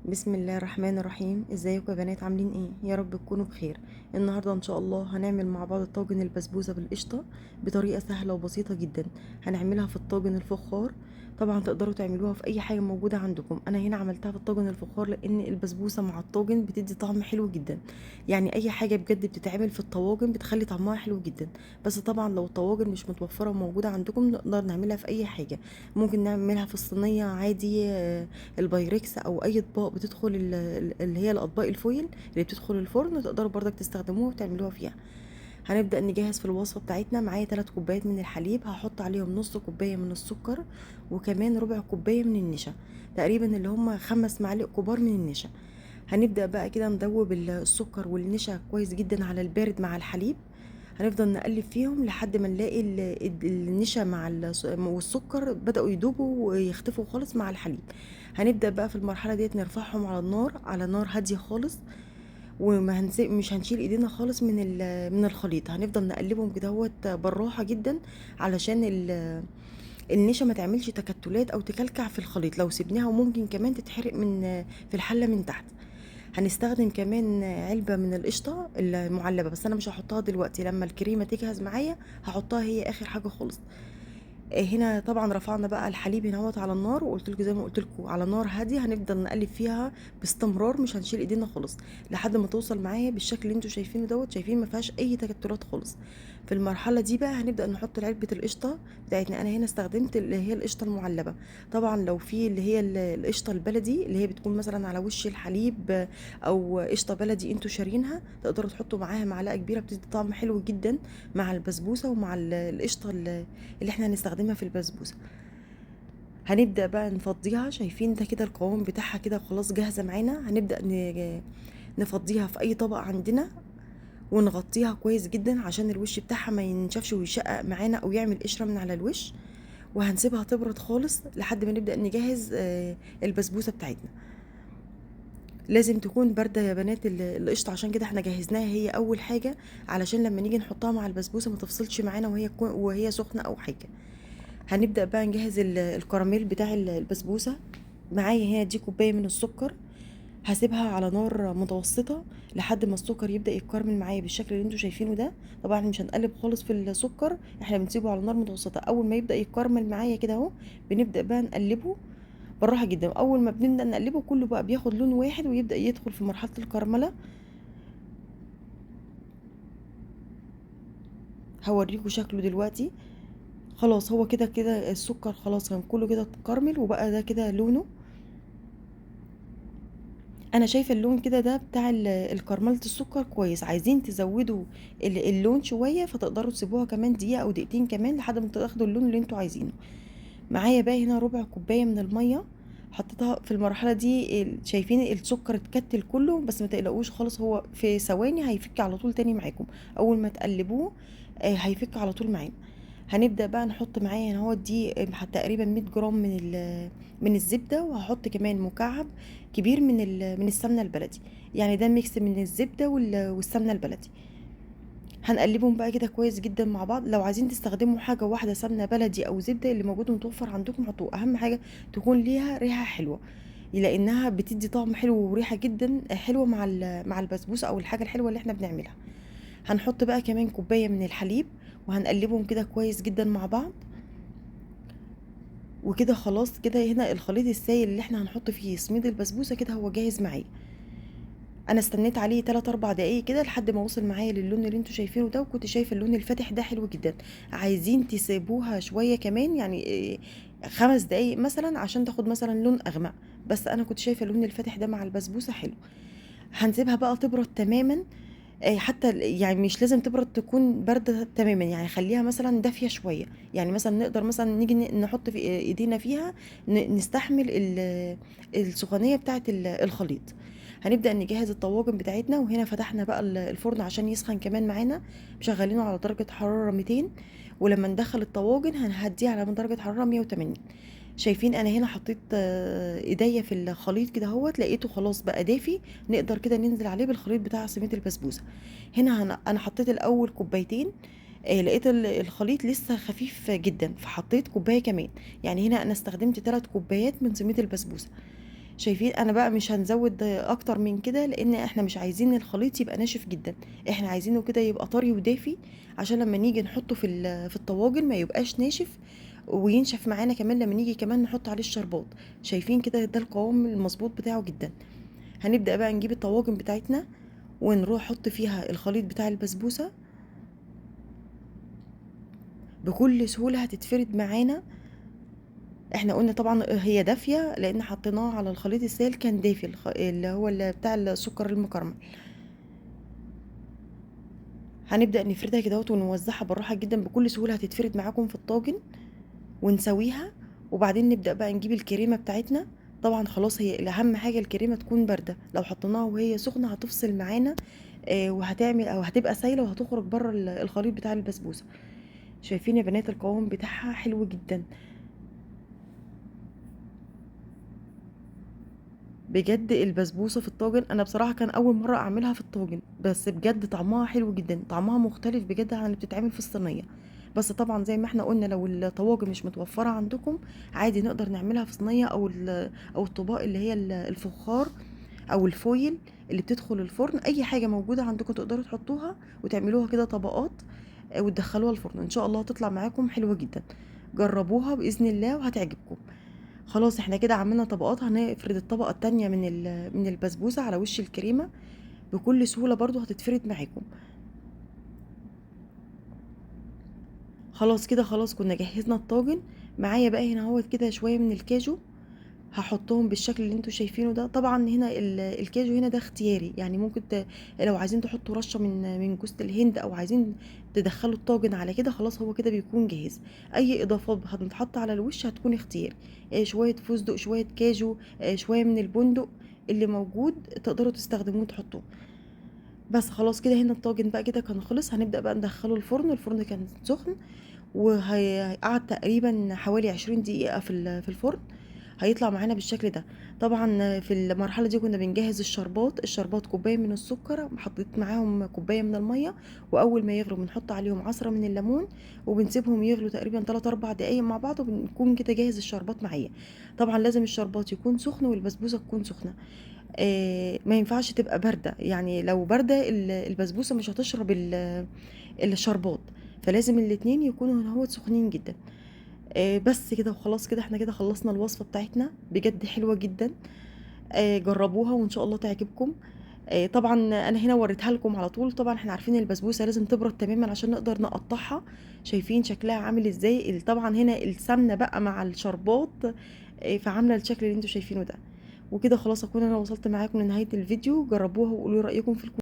بسم الله الرحمن الرحيم. ازيكم يا بنات، عاملين ايه؟ يا رب تكونوا بخير. النهارده ان شاء الله هنعمل مع بعض طاجن البسبوسه بالقشطه بطريقة سهلة وبسيطة جدا. هنعملها في الطاجن الفخار، طبعا تقدروا تعملوها في اي حاجة موجودة عندكم. انا هنا عملتها في الطاجن الفخار لان البسبوسه مع الطاجن بتدي طعم حلو جدا، يعني اي حاجة بجد بتتعمل في الطواجن بتخلي طعمها حلو جدا. بس طبعا لو الطواجن مش متوفرة وموجودة عندكم نقدر نعملها في اي حاجة، ممكن نعملها في الصينية عادي، البايركس او اي اطباق بتدخل اللي هي الاطباق ال foil اللي بتدخل الفرن، تقدروا برضك تستخدموها وتعملوها فيها. هنبدا نجهز في الوصفة بتاعتنا. معايا 3 كوبايات من الحليب، هحط عليهم نص كوباية من السكر وكمان ربع كوباية من النشا، تقريبا اللي هم 5 معالق كبار من النشا. هنبدا بقى كده ندوب السكر والنشا كويس جدا على البارد مع الحليب. هنفضل نقلب فيهم لحد ما نلاقي النشا مع والسكر بدأوا يدوبوا ويختفوا خالص مع الحليب. هنبدأ بقى في المرحلة ديت نرفعهم على النار، على نار هادية خالص، وما مش هنشيل ايدينا خالص من الخليط. هنفضل نقلبهم كده اهوت بالراحة جدا علشان النشا ما تعملش تكتلات او تكلكع في الخليط لو سيبناها، وممكن كمان تتحرق في الحلة من تحت. هنستخدم كمان علبة من القشطة المعلبة، بس أنا مش هحطها دلوقتي، لما الكريمة تجهز معايا هحطها هي آخر حاجة خالص. هنا طبعا رفعنا بقى الحليب هنا اهوت على النار، وقلت لكم زي ما قلت لكم على نار هادية هنفضل نقلب فيها باستمرار، مش هنشيل ايدينا خالص لحد ما توصل معايا بالشكل اللي انتوا شايفينه دوت. شايفين ما فيهاش اي تكتلات خالص. في المرحلة دي بقى هنبدا نحط علبة القشطه بتاعتنا. انا هنا استخدمت اللي هي القشطه المعلبه، طبعا لو في اللي هي القشطه البلدي اللي هي بتكون مثلا على وش الحليب او قشطه بلدي انتوا شارينها، تقدروا تحطوا معاها معلقه كبيرة، بتدي طعم حلو جدا مع البسبوسه ومع القشطه اللي احنا هنستخدمها في البسبوسه. هنبدا بقى نفضيها. شايفين ده كده القوام بتاعها كده خلاص جاهزة معانا. هنبدا نفضيها في اي طبق عندنا ونغطيها كويس جدا عشان الوش بتاعها ما ينشفش ويشقق معانا او يعمل قشرة من على الوش، وهنسيبها تبرد خالص لحد ما نبدا نجهز البسبوسه بتاعتنا. لازم تكون باردة يا بنات القشطه، عشان كده احنا جهزناها هي اول حاجة علشان لما نيجي نحطها مع البسبوسه ما تفصلش معانا وهي سخنة او حاجة. هنبدا بقى نجهز الكراميل بتاع البسبوسه. معايا هنا دي كوباية من السكر، هسيبها على نار متوسطه لحد ما السكر يبدا يتكرمل معايا بالشكل اللي انتوا شايفينه ده. طبعا مش هنقلب خالص في السكر، احنا بنسيبه على نار متوسطه. اول ما يبدا يتكرمل معايا كده اهو بنبدا بقى نقلبه بالراحة جدا. اول ما بنبدا نقلبه كله بقى بياخد لون واحد ويبدا يدخل في مرحلة الكرمله. هوريكم شكله دلوقتي. خلاص هو كده كده السكر خلاص كان كله كده اتكرمل وبقى ده كده لونه. انا شايفه اللون كده ده بتاع الكرمله السكر كويس. عايزين تزودوا اللون شوية فتقدروا تسيبوها كمان دقيقة او دقيقتين كمان لحد ما تاخدوا اللون اللي انتوا عايزينه. معايا بقى هنا ربع كوباية من المية حطيتها في المرحلة دي. شايفين السكر اتكتل كله، بس ما تقلقوش خالص، هو في ثواني هيفك على طول تاني معاكم. اول ما تقلبوه هيفك على طول معانا. هنبدا بقى نحط معايا هنا اهو دي تقريبا 100 جرام من الزبدة، وهحط كمان مكعب كبير من السمنة البلدي، يعني ده mix من الزبدة والسمنه البلدي. هنقلبهم بقى كده كويس جدا مع بعض. لو عايزين تستخدموا حاجة واحدة سمنه بلدي او زبدة اللي موجود متوفر عندكم حطوه، اهم حاجة تكون ليها ريحه حلوة لانها بتدي طعم حلو وريحه جدا حلوة مع البسبوسه او الحاجة الحلوة اللي احنا بنعملها. هنحط بقى كمان كوباية من الحليب وهنقلبهم كده كويس جدا مع بعض. وكده خلاص كده هنا الخليط السائل اللي احنا هنحط فيه سميد البسبوسه كده هو جاهز معايا. انا استنيت عليه 3-4 دقايق كده لحد ما وصل معايا للون اللي انتوا شايفينه ده، وكنت شايفه اللون الفاتح ده حلو جدا. عايزين تسيبوها شوية كمان، يعني 5 دقايق مثلا عشان تاخد مثلا لون اغمق، بس انا كنت شايفه اللون الفاتح ده مع البسبوسه حلو. هنسيبها بقى تبرد تماما، حتى يعني مش لازم تبرد تكون باردة تماما، يعني خليها مثلا دافيه شوية، يعني مثلا نقدر مثلا نيجي نحط في ايدينا فيها نستحمل السخونيه بتاعه الخليط. هنبدا نجهز الطواجن بتاعتنا. وهنا فتحنا بقى الفرن عشان يسخن كمان معانا، مشغلينه على درجه حرارة 200، ولما ندخل الطواجن هنهديه على درجه حرارة 180. شايفين انا هنا حطيت ايديا في الخليط كده اهوت، لقيته خلاص بقى دافي، نقدر كده ننزل عليه بالخليط بتاع سميد البسبوسه. هنا انا حطيت الاول كوبايتين، لقيت الخليط لسه خفيف جدا فحطيت كوباية كمان، يعني هنا انا استخدمت 3 كوبايات من سميد البسبوسه. شايفين انا بقى مش هنزود اكتر من كده، لان احنا مش عايزين الخليط يبقى ناشف جدا، احنا عايزينه كده يبقى طري ودافي، عشان لما نيجي نحطه في الطواجن ما يبقاش ناشف وينشف معانا كمان لما نيجي كمان نحط عليه الشربات. شايفين كده ده القوام المظبوط بتاعه جدا. هنبدأ بقى نجيب الطواجن بتاعتنا ونروح نحط فيها الخليط بتاع البسبوسة. بكل سهولة هتتفرد معانا. احنا قلنا طبعا هي دافية لان حطيناه على الخليط السائل كان دافي، اللي هو اللي بتاع السكر المكرمل. هنبدأ نفردها كده اهوت ونوزعها بالراحة جدا، بكل سهولة هتتفرد معاكم في الطاجن، ونسويها. وبعدين نبدأ بقى نجيب الكريمة بتاعتنا. طبعا خلاص هي اهم حاجة الكريمة تكون باردة، لو حطيناها وهي سخنة هتفصل معانا، وهتعمل او هتبقى سايلة وهتخرج بره الخليط بتاع البسبوسة. شايفين يا بنات القوام بتاعها حلو جدا بجد. البسبوسه في الطاجن انا بصراحة كان اول مرة اعملها في الطاجن، بس بجد طعمها حلو جدا، طعمها مختلف بجد عن اللي بتتعمل في الصينية. بس طبعا زي ما احنا قلنا لو الطواجن مش متوفرة عندكم عادي نقدر نعملها في صينية او الطباق اللي هي الفخار او الفويل اللي بتدخل الفرن. اي حاجة موجودة عندكم تقدروا تحطوها وتعملوها كده طبقات وتدخلوها الفرن، ان شاء الله هتطلع معاكم حلوة جدا. جربوها باذن الله وهتعجبكم. خلاص احنا كده عملنا طبقات. هنفرد الطبقة التانية من البسبوسه على وش الكريمة بكل سهولة، برضو هتتفرد معاكم. خلاص كده خلاص كنا جهزنا الطاجن. معايا بقى هنا اهوت كده شوية من الكاجو، هحطهم بالشكل اللي انتوا شايفينه ده. طبعا هنا الكاجو هنا ده اختياري، يعني ممكن لو عايزين تحطوا رشه من جوز الهند او عايزين تدخلوا الطاجن على كده، خلاص هو كده بيكون جاهز. اي اضافات هتتحط على الوش هتكون اختياري، شوية فستق، شوية كاجو، شوية من البندق اللي موجود تقدروا تستخدموه وتحطوه. بس خلاص كده هنا الطاجن بقى كده كان خلص. هنبدا بقى ندخله الفرن. الفرن كان سخن وهيقعد تقريبا حوالي 20 دقيقة في الفرن. هيطلع معانا بالشكل ده. طبعا في المرحلة دي كنا بنجهز الشربات. الشربات كوباية من السكر، حطيت معاهم كوباية من المية، واول ما يغلوا بنحط عليهم عصره من الليمون وبنسيبهم يغلوا تقريبا 3-4 دقايق مع بعض، وبنكون كده جاهز الشربات معايا. طبعا لازم الشربات يكون سخن والبسبوسه تكون سخنة، ما ينفعش تبقى باردة، يعني لو باردة البسبوسه مش هتشرب الشربات، فلازم الاتنين يكونوا هنا سخنين جدا. بس كده وخلاص كده احنا كده خلصنا الوصفة بتاعتنا، بجد حلوة جدا. جربوها وان شاء الله تعجبكم. طبعا انا هنا وريتها لكم على طول. طبعا احنا عارفين البسبوسة لازم تبرد تماما عشان نقدر نقطعها. شايفين شكلها عامل ازاي؟ طبعا هنا السمنة بقى مع الشربات، فعاملة الشكل اللي انتوا شايفينه ده. وكده خلاص اكون انا وصلت معاكم لنهاية الفيديو. جربوها وقولوا رأيكم في الكومنتات.